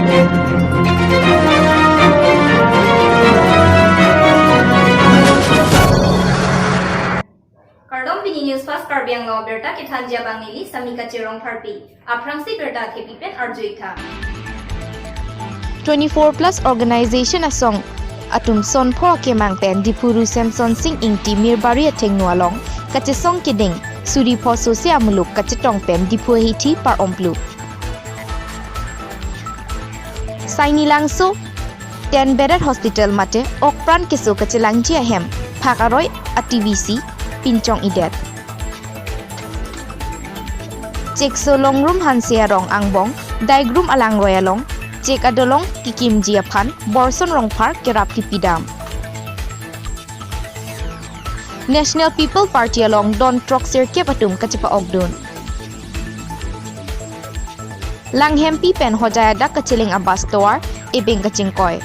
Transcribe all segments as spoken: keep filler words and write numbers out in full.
Kardom, pini News Fast Karbi Anglong abirta kethanji abang neli Samika Cherong Pharpi. Aphrangsi birta thepi pen arju-ik tha. Twenty-four plus organization asong atum son pho akemang pen Diphu Ru Semsonsing Ingti Mirbari athengno along kachesong keding suri pho sose amuluk kachetong pen Diphu ahithi par-omplu. Saini Langso, ten bedded hospital mate okpran keso kachelangji ahem phak aroi a-T V C pinchong-idet. Chekso Longrum Hanse arong angbong Daigrum alangroi along chek adolong kekimji aphan Borson Rongphar kerap kepidam. National People Party along don throk sirkep atum kachepa-okdun. Langhempi pen Hojai adak kacheling a-bus tovar ebeng kachingkoi.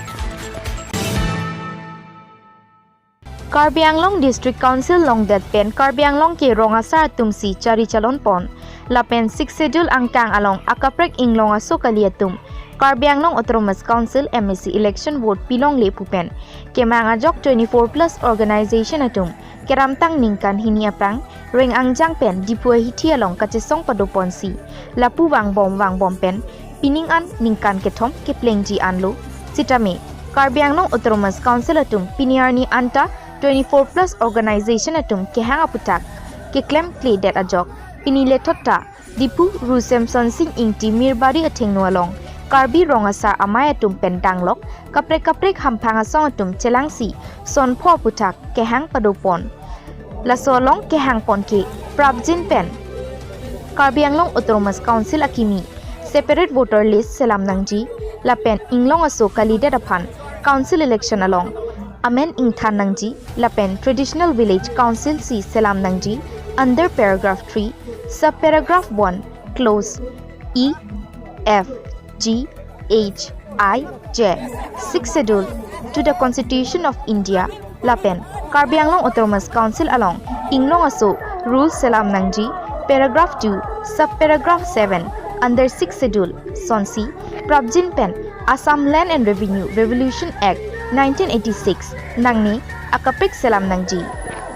Karbi Anglong District Council longdet pen Karbi Anglong ke rong asar atum si chari chalon pon. Lapen Sixth Schedule angkang along akaprek inglong aso kali atum Karbi Anglong Autonomous Council M A C election vote pilongle pu pen kemang ajok twenty-four plus organization atum keramtang ningkan hini aphrang reng angjang pen Diphu ahithi along kachesong padoponsi lapu vangbom vangbom pen pining an ningkan kethom keplengji anlo. Sitame Karbi Anglong Autonomous Council atum pini arni anta twenty-four plus organization atum kehang aputhak keklemkledet ajok pini lethot ta Diphu Ru Semsonsing Ingti Mirbari athengno along Karbi rong asar amei atum pen danglok kaprek kaprek hamphang asong atum chelangsi son pho aputhak kehang padopon. Laso along kehang pon ke prapjin pen Karbi Anglong Autonomous Council akimi separate voter list selam nangji lapen inglong aso kalidet aphan council election along amen ingthan nangji lapen traditional village council si selam nangji under paragraph three, sub paragraph one, clause E, F, G, H, I, J, Sixth Schedule to the Constitution of India lapen Karbi Anglong Autonomous Council along inglong aso rule selam nangji paragraph two, sub paragraph seven under Sixth Schedule sonsi prapjin pen Assam Land and Revenue Revolution Act nineteen eighty-six nangne akaprek selam nangji,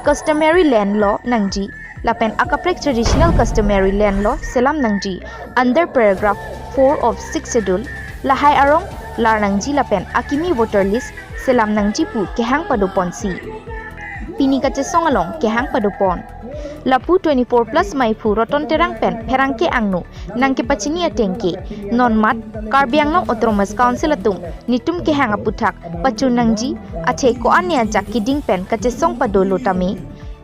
customary land law nangji lapen akaprek traditional customary land law selam nangji under paragraph four of Sixth Schedule, lahai arong lar nangji lapen akimi voter list selam nangji pu kehang padoponsi pini kachesong along kehang padopon. Lapu twenty-four plus maiphu Roton Terang pen pherangke angno nangkepachini ateng ke non mat Karbi Anglong Autonomous Council atum netum kehang aputhak pachun nangji athe ko-an ne ajak keding pen kachesong padolo tame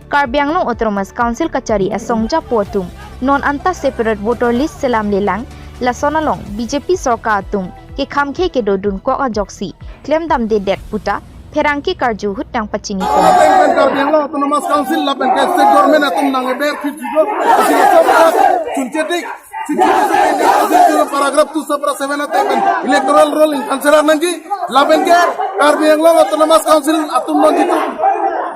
Karbi Anglong Autonomous Council kachari asong japo atum non anta separate voter list selam lelang, lason along B J P sorkar atum kekhamkhe kedodun kok ajoksi klemdamdedet puta pherangke karju ahut nangpachini pon. Lapen pen Karbi Anglong Autonomous Council lapen ke state government atum nang-eber phit judo, asi laso paragraph chunchedik, sixty-two paragraph two sub paragraph seven ateng pen electoral roll ingthan serak nangji, lapen ke Karbi Anglong Autonomous Council atum non jitu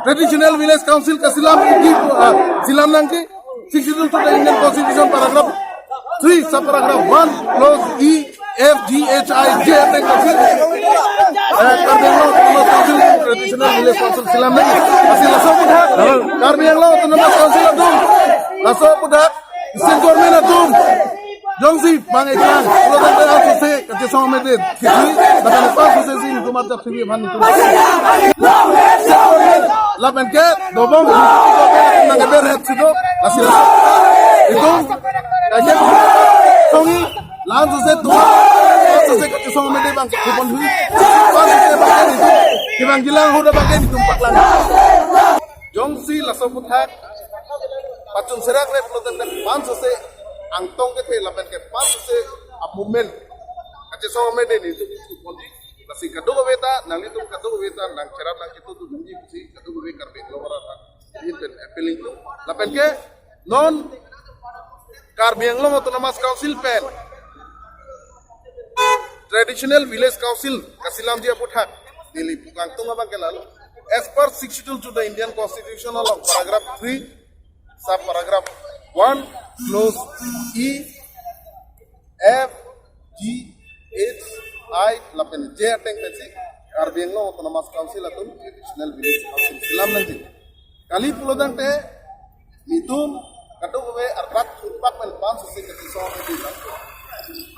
traditional village council kasilam igi, ah, silam nangji, sixty-two to the Indian Constitution paragraph three sub paragraph one clause E, F, G, H, I, J ateng council, eh, Karbi Anglong Autonomous Council traditional village council silam nangji. Asi laso aputhak Karbi Anglong Autonomous Council atum, laso aputhak state government atum jongsi bang eklang, pulo tangte aso se kachesong amede, kisi, lapen aso se si nitum arjap sibi aphan nitum. Lapen ke dobom nang-eber het sido, lasi laso. Itum kaise songi, la-an sose tu, la-an sose kachesong amede bang kupon hui. Pan sose bang ke nitum, kibang gilang huda bang ke nitum paklang. Jongsi laso aputhak pachun serak ret lo tangte pan sose angtong kethe lapen ke pan sose a-movement kachesong amede nitum kupon hui. Lasi kadokave ta, nanglitum kadokave ta nangcherap nangchitudun nangji pusi kadokave Karbi Anglong arat ahin pen appealing tu. Lapen ke non Karbi Anglong Autonomous Council pen Traditional Village Council kasilamji aputhak neli pu kangtung abang ke lalo. As per sixty-two to the Indian Constitution along paragraph three, sub paragraph one, clause E, F, G, H, Ai lapen je ateng pensi Karbi Anglong Autonomous Council atum traditional village council selam nangji. Kali pulo tangte nelitum kadokave arbat thurpat pen pan sisi kachisong di bang.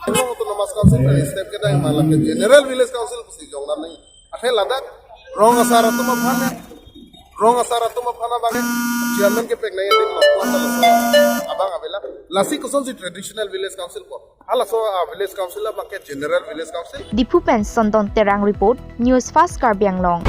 Anglong Autonomous Council pen step kedai ma lake General Village Council pusi jong nang ni. Athe ladak rong asar atum aphan, rong asar atum aphan abang chairman kepek nang adim lo kuan abang avela. Lasi kosonsi traditional village council ko. Halaso a village council abang ke General Village Council. Diphu pen Sondon Terang report, News Fast Karbi Anglong.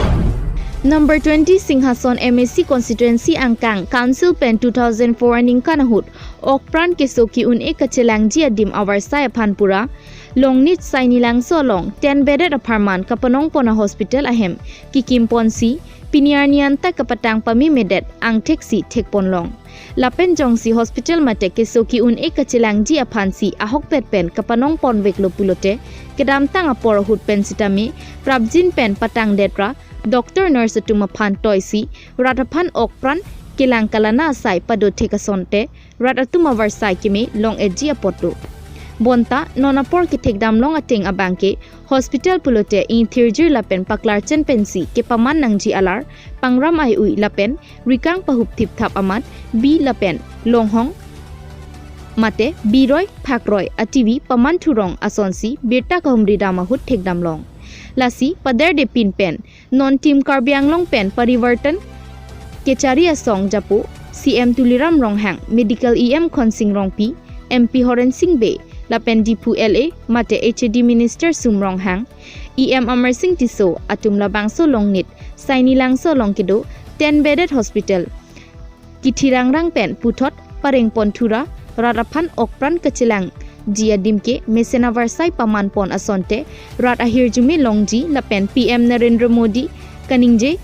Number twenty Singhason M A C constituency angkang council pen two thousand four aningkan ahut okpran keso ki-un-e kachelangji adim avarsai aphan pura Longnit Saini Langso along ten bedded apharman kapanong pon a hospital ahem kikim ponsi pini arni anta kapatang pamemedet angthek si thek ponlong. Lapen jongsi hospital mate keso ki-un-e kachelangji aphansi ahokpet pen kapanong ponveklo pulote, kedamtang apor ahut pen sitame prapjin pen patangdetra doctor nurse atum aphan toisi rat aphan okpran kelang kalana asai padothek asonte rat atum avarsai keme long-etji apot do. Bonta non apor kethekdamlong ateng abang ke hospital pulote ingthirjir lapen paklarchen pensi kepaman nangji alar pangram ai-ui lapen rikang pahup thipthap amat bi lapen longhong mate biroi phakroi a T V paman thurong asonsi birta kahumri dam ahut thekdamlong. Lasi paderde pin pen non Team Karbi Anglong pen Parivartan kechari asong japo C M Tuliram Ronghang, Medical E M Khonsing Rongpi, M P Horen Sing Bey, lapen Diphu L A mate H A D Minister Sum Ronghang, E M Amarsing Tisso atum labangso Longnit Saini Langso along kedo ten bedded hospital kithirangrang pen puthot pareng pon thura rat aphan okpran kachelangji adim ke mesen avarsai paman pon asonte rat ahirjume longji lapen P M Narendra Modi kaningje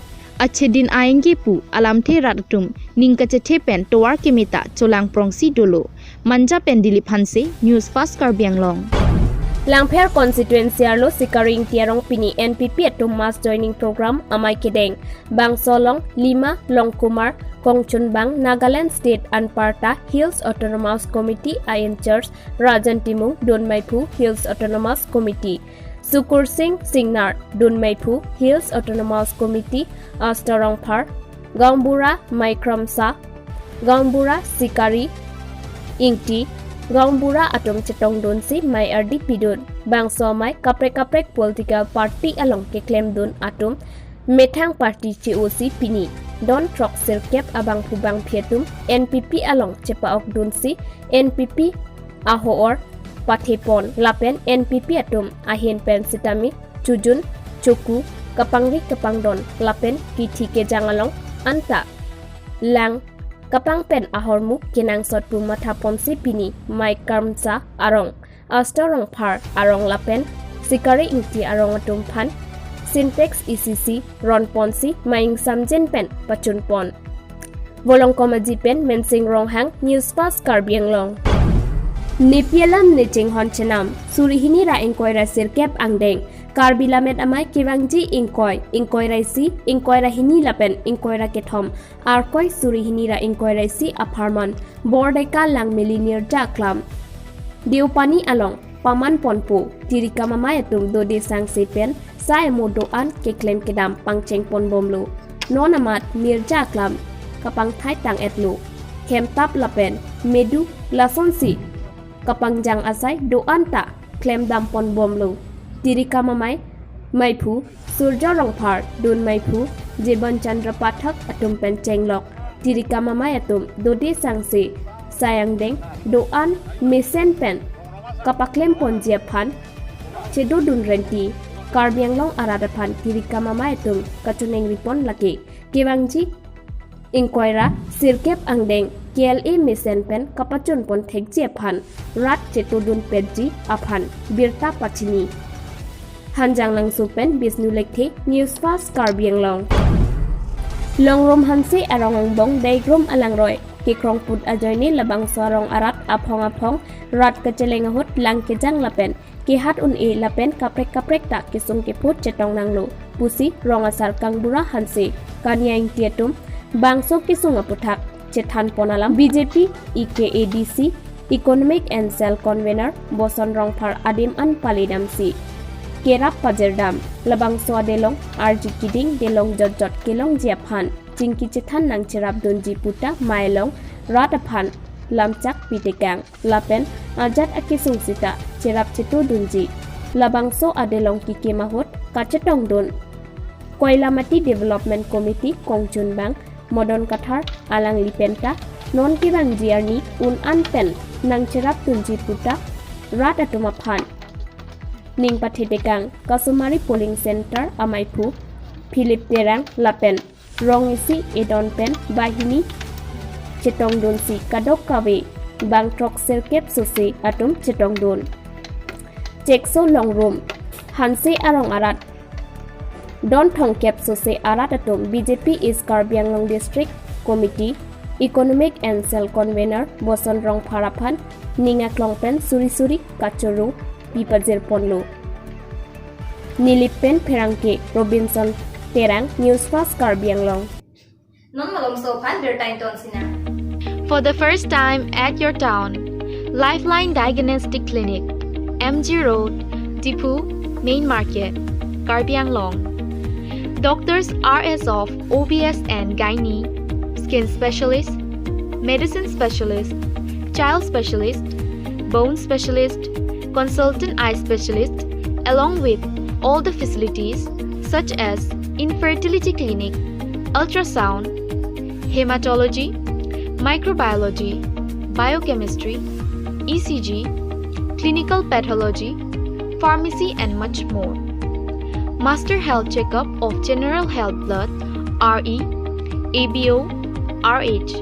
achedin aingke pu alamthe rat atum ning kachethe pen tovar kemeta cholang prongsi dolo. Manja pen Dilip Hanse, News Fast Karbi Anglong. Langpher constituency arlo Sikari Ingti arong pini N P P atum mass joining program amei kedeng. Bangso along Lima Longkumar Kongchunbang, Nagaland State anparta Hills Autonomous Committee a in-charge Rajan Timung, Dunmeiphu Hills Autonomous Committee, Sukur Sing Singnar, Dunmeiphu Hills Autonomous Committee, Astor Rongphar, Gaonbura Mai Kramsa, Gaonbura Sikari Ingti, Gaonbura atum chetongdunsi mei ardi pidun. Bangso amei kaprek kaprek political party along keklemdun atum methang party che-osi pini don throk sirkep abangphu bangphi atum N P P along chepa-okdunsi N P P ahor pathepon lapen N P P atum ahin pen sitame chojun choku kapangri kapangdon lapen kithi kejang along anta lang kapangpen ahormu kenangsot pu mathaponsi pini Mai Kramsa arong, Astor Rongphar arong lapen Sikari Ingti arong atum aphan Sintex isi isi ronponsi mei ingsamjin pen pachunpon. Volongkom Aji pen Mensing Ronghang, News Fast Karbi Anglong. Nepi alam ne chinghon chenam, suri hini ra ingkoi ra sirkep angdeng, Karbi Lammet Amei kevangji ingkoi, ingkoi ra isi, ingkoi ra hini lapen ingkoi ra kethom, Arkoi suri hini ra ingkoi ra isi apharman Bordeka Langmili Nirja Aklam Deopani along paman ponpo. Tirikam amei atum dode sangse pen sai amo do-an keklem kedam pangcheng pon bomlo. Non amat Nirja Aklam kapangthai tang-etlo. Hemtap lapen medu lasonsi kapangjang asai do-an ta klemdam pon bomlo. Tirikam amei, meiphu Surjo Rongphar, Dunmeiphu Jiban Chandra Pathak atum pen chenglok. Tirikam amei atum dode sangse sai angdeng do-an mesen pen kapaklem ponji aphan chedodun renti Karbi Anglong arat aphan tirikam amei atum kachiningri pon lake. Kevangji ingkoi ra sirkep angdeng K L A mesen pen kapachun pon thekji aphan rat chetodun petji aphan birta pachini. Hanjanglangso pen Bisnu Lekthe, News Fast Karbi Anglong. Longrum Hanse arong angbong Daigrum alangroi kekrong put ajoine labangso arong arat aphong aphong rat kacheleng ahut lang kejang lapen kehat un-e lapen kaprek kaprek ta kesung keput chetong nanglo pusi rong asar Kangbura Hanse, Kania Ingti atum bangso kesung aputhak chethan pon alam B J P E K A D C Economic and Cell Convener Boson Rongphar adim an paledamsi kerap pajirdam. Labangso adelong arji keding delong jotjot kelongji aphan chingki chethan nangcherapdunji puta mailong rat aphan lamchak pitekang. Lapen ajat akesung sita cherap chetudunji. Labangso adelong kekim ahut kachetongdun Koilamati Development Committee kongchunbang Modon Kathar alangli penta non kevangji arni un-an pen nangcherapdunji puta rat atum aphan ning pathetekang. Kasomari Polling Center amaiphu Philip Terang lapen rong isi edon pen banghini chetongdunsi kadokave bang throk sirkep sose atum chetongdun. Chekso longrum Hanse arong arat don thomkep sose arat atum B J P East Karbi Anglong District Committee Economic and Cell Convener Boson Rongphar aphan ning aklong pen suri suri kachoro pipajirponlo. Nilip pen pherangke Robinson Terang, News Fast Karbi Anglong. Non malomso aphan birta ingtonsinang. For the first time at your town, Lifeline Diagnostic Clinic, M G Road, Diphu, Main Market, Karbi Anglong. Doctors are as of O B S and gynae, skin specialist, medicine specialist, child specialist, bone specialist, consultant eye specialist, along with all the facilities such as infertility clinic, ultrasound, hematology, microbiology, biochemistry, E C G, clinical pathology, pharmacy and much more. Master health checkup of general health blood, R E, A B O, R H,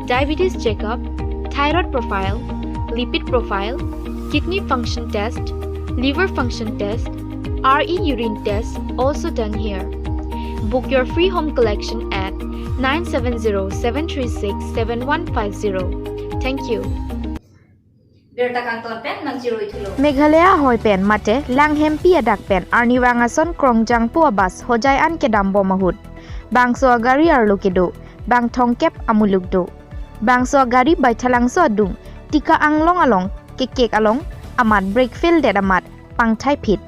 diabetes checkup, thyroid profile, lipid profile, kidney function test, liver function test, R E urine test also done here. Book your free home collection at nine seven zero seven three six seven one five zero. Thank you. Birta kangton pen nangchiruithulo. Meghalaya ahoi pen mate Langhempi adak pen arnivang ason Krongjang pu abus hojai an kedambom ahut bangso agari arlo kedo bang thomkep amuluk do. Bangso agari Baithalangso adung Tika Anglong along kekek along amat brake fail det amat pangthai phit.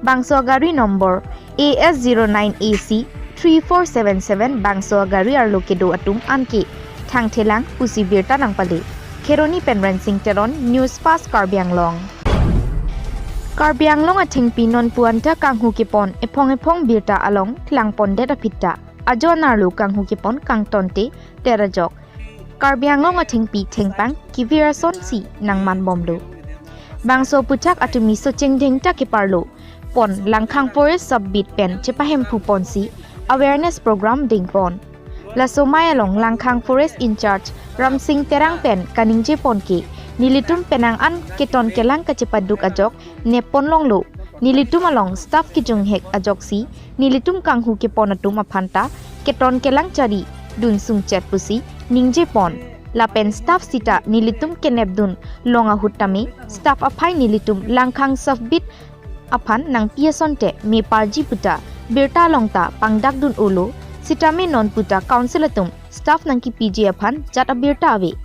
Bangso agari number A S zero nine A C three four seven seven bangso agari arlo kedo atum anke thangthelang pusi birta nangpale. Kheroni pen Rensing Teron, News Fast Karbi Anglong. Karbi Anglong athengpi non puanta kanghu kepon ephong ephong birta along klangpondet aphi ta ajo anarlo kanghu kepon kangtonte terajok. Karbi Anglong athengpi thengpang kevir asonsi nangmanbomlo. Bangso aputhak atumi Socheng Dhengta keparlo pon Langkhang Forest Sub Beat pen chepahemphu ponsi awareness program dengpon. Laso amei along Langkhang Forest in charge Ramsing Terang pen kaningjepon ke nelitum penang an keton kelang kachepaduk ajok nepponlonglo. Nelitum along staff kejunghek ajoksi nelitum kanghu kepon atum aphanta keton kelang charidun sungchet pusi ningjepon. Lapen staff sita nelitum kenepdun long ahut tame staff aphai nelitum Langkhang Sub Beat aphan nangpi asonte meparji puta birta along ta pangdakdun-olo, sitame non puta council atum staff nangkepiji aphan jat abirta ave.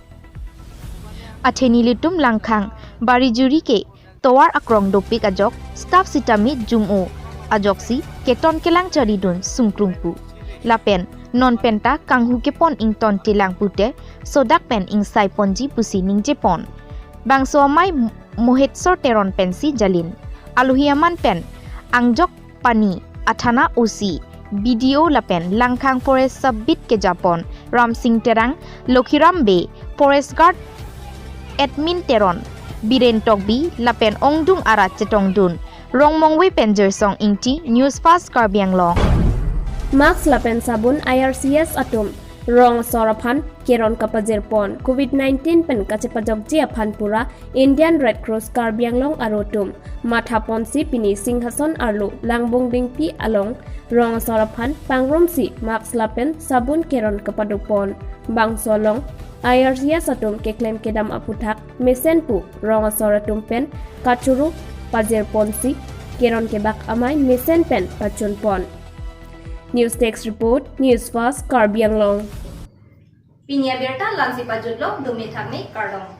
Athe nelitum Langkhang Barijuri ke tovar akrong dopik ajok staff sitame jum-o ajoksi keton kelang charidun sungkrung pu. Lapen non penta kanghu kepon ingtontelang pute sodak pen ingsaiponji pusi ningjepon. Bangso amei Mohetsor Teron pensi jalin. Alohi aman pen Angjok Pani athana O C, B D O lapen Langkhang Forest Sub Beat kejapon Ramsing Terang, Lokhiram Bey, Forest Guard Admin Teron, Biren Tokbi lapen ongdung arat chetongdun. Rongmongve pen Jirsong Ingti, News Fast Karbi Anglong. Mask lapen sabun I R C S atum rong asor aphan keron kapajirpon. Covid nineteen pen kachepajokji aphan pura Indian Red Cross Karbi Anglong arat atum mathaponsi pini Singhason arlo Langbong Dengpi along rong asor aphan pangrumsi mask lapen sabun keron kapadopon. Bangso along I R C S atum keklem kedam aputhak mesen pu rong asor atum pen kachoro pajirponsi keron kebak amei mesen pen pachunpon. News Desk Report, News Fast Karbi Anglong. Pini abirta la-ansi pajutlo, dumi thakmi kardom.